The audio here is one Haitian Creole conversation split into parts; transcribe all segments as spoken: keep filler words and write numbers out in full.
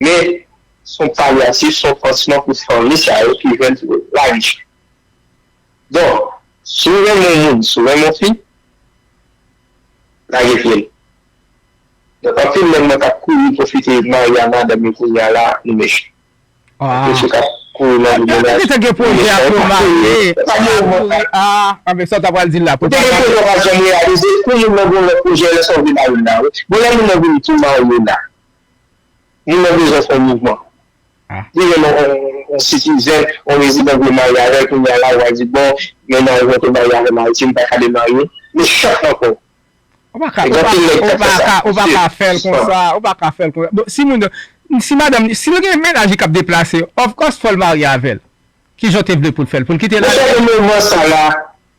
Men, se yon palyatif, se yon pansman pou fanmi sa yo ki jwenn lari. Donk, si w renmen yon moun, si w renmen yon fi, lage pye l. Donk, anpil nèg mwen k ap kouri pwofite marye a madanm yo kounye a la, nou mechan. Anpil fi k ap kouri nan li mennaj, nou mechan. Yo gentan gen pwojè apre w marye. Anben, sa w ta pral di la pou l pa marye. Ou te gen pwojè w pa janm reyalize, pou moun nan gen yon lòt pwojè, lè sa w vle marye l la, wi. Bon, lè moun nan vini tou marye w la. Moun nan bezwen fè yon mouvman. Li renmen yon, yon, yon sitizen, yon rezidan vle marye avè l, kounye a la, w a di, bon, men mari mwen te marye avè m Ayiti, m pa ka demarye. Men chak ankò. Ou pa ka, ou pa, ou pa ka, ou pa ka fè l konsa, ou pa ka fè l konsa. Bon, si moun, si madanm, si l gen mennaj li k ap deplase, of course, fò l marye avè l. Kijan w te vle pou l fè l? Pou l kite la? Monchè, nan moman sa la,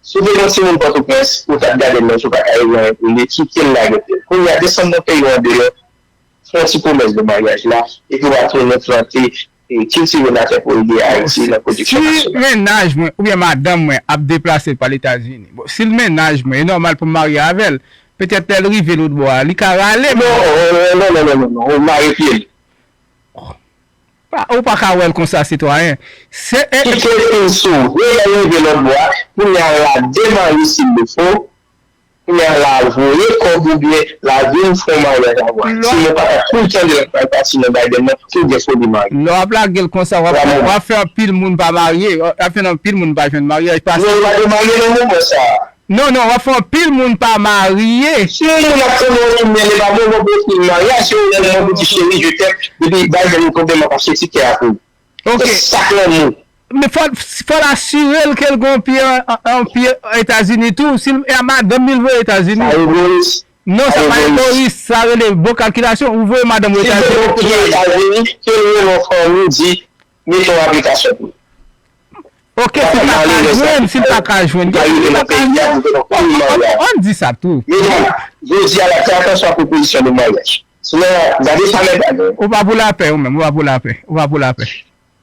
si w te yon timoun Pòtoprens, ou t ap gade l, men ou pa ka regle anyen pou li, kite l lage pye l. Kounye a, desann nan peyi w andeyò, fè yon ti pwomès de maryaj la, epi w a tounen plante, e kiltive latè pou ede Ayiti nan pwodiksyon nasyonal. Si mennaj mwen oubyen madanm mwen ap deplase l pa Etazini, bon, si l mennaj mwen, e nòmal pou m marye avè l. Petèt lè l rive lòtbò a, li ka rale m. Non, non, non, non, non, non, non, ou mare pye l. Pa, ou pa ka wè l konsa, sitwayen. Se, e, kite l fin sou ou. Lè l rive lòtbò a, kounye a la demari si l fo. Kounye a la voye kòb oubyen la vin fè yon maryaj avè w. Timoun pa ka kou l tande l ap pral pati nan Biden nan, pou l gen foli marye. Lè w ap lage l konsa, w ap, w ap fè anpil moun pa marye. W ap fè anpil moun pa jwenn maryaj. Non, yo pa demarye nan moman sa a. Non, non, w ap fè anpil moun pa marye. Si yon moun ap tande yon imèl, e pa moman pou yo fin maryaj, se yon moman pou di, cheri, je t'aime, depi Biden vin tonbe, m ap achte tikè a pou ou. Ok. Se sa k lanmou. Men fò, fò l asire l ke l gen yon pye an, an, an pye Etazini tou. Si l, e a madanm li l voye Etazini. Sa egoyis. Non, sa pa egoyis. Sa rele bon kalkilasyon. Ou voye madanm ou Etazini. Si l gen yon pye Etazini, ke l rele yon fanmi, di, mete yon aplikasyon pou li. Ok, si l pa ka jwenn, si l pa ka jwenn. Li pa rive nan peyi a, li fè yon pil maryaj. Ann di sa tou. Medam, jodi a la, fè atansyon a pwopozisyon de maryaj. Sinon, gade sa nèg la gen. Ou pa pou lapè, ou menm, ou pa pou lapè. Ou pa pou lapè.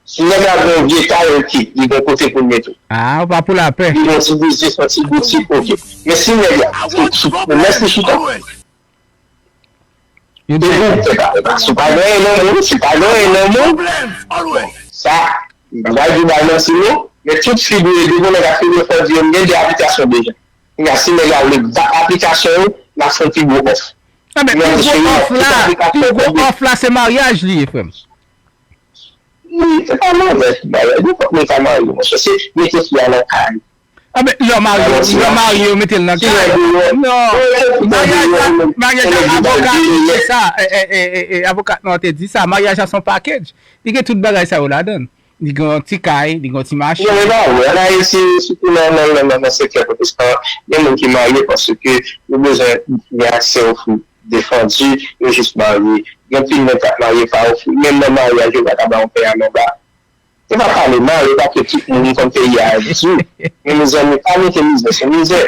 Si nèg la gen yon vye kay, ok, li gen kote pou l mete w. Ah, ou pa pou lapè. Li gen yon ti biznis, yon ti boutik, ok. Men si nèg la, se, se, se lè se chita. Yo di, epi, epa, epa, si w pa genyen nan men w, si w pa genyen nan men w, sa, m pa pral di w bay manti non, men tout fi dwe, depi yon nèg ap fini fò di yo, m gen de aplikasyon deja. Kounye a, si nèg la vle bat aplikasyon yo, l ap fè yon pi gwo òf. Anben, pi gwo òf la, pi gwo òf la, se maryaj li ye, frè m. Wi, se pa maryaj ki maryaj. Nenpòt moun ka marye, monchè. Se mete fi a nan kay. Anben, lè w marye, lè w marye, yo mete l nan kay. Non, maryaj la, maryaj la, avoka li di sa. E, e, e, e, e, avoka nou an te di sa. Maryaj la se yon package. Li gen tout bagay sa yo ladan l. Li gen yon ti kay, li gen yon ti machin. Non, e pa vre. Ann Ayiti, sitou nan, nan, nan, nan, nan sektè pwotestan, gen moun ki marye paske yo bezwen gen aksè ofri defandi, yo jis marye. Gen anpil nèg k ap marye pa ofri. Menm nan maryaj, yo pa ka ba yon pè a manba. Se pa pale mal, e pa ke tout moun konn peyi a di. Men mezanmi, pa mete mizè sou mizè.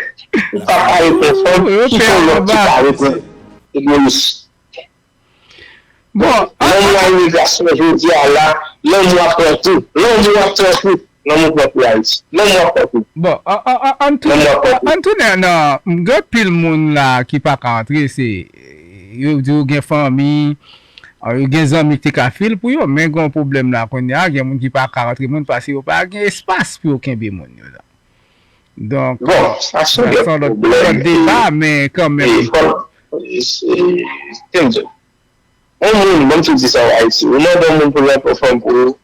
Ou pa pale pou yon fanm, kite yon lòt ki pale pou ou. Egoyis. Bon, lanmou a imigrasyon jodi a la, lanmou ap pran tou. Lanmou ap pran tou. Lanmou pran tou Ayiti. Lanmou ap pran tou. Bon, an, an, an, ann tounen, ann tounen nan, gen anpil moun la ki pa ka antre, se, yo di yo gen fanmi, yo gen zanmi ki te ka fil pou yo, men gen yon pwoblèm la kounye a, gen moun ki pa ka antre moun paske yo pa gen espas pou yo kenbe moun yo la. Donk, bon, sa se yon lòt deba, men kanmenm. Yon moun, ban m tou di sa w Ayiti. Ou mande yon moun pou l rantre yon fanm pou ou,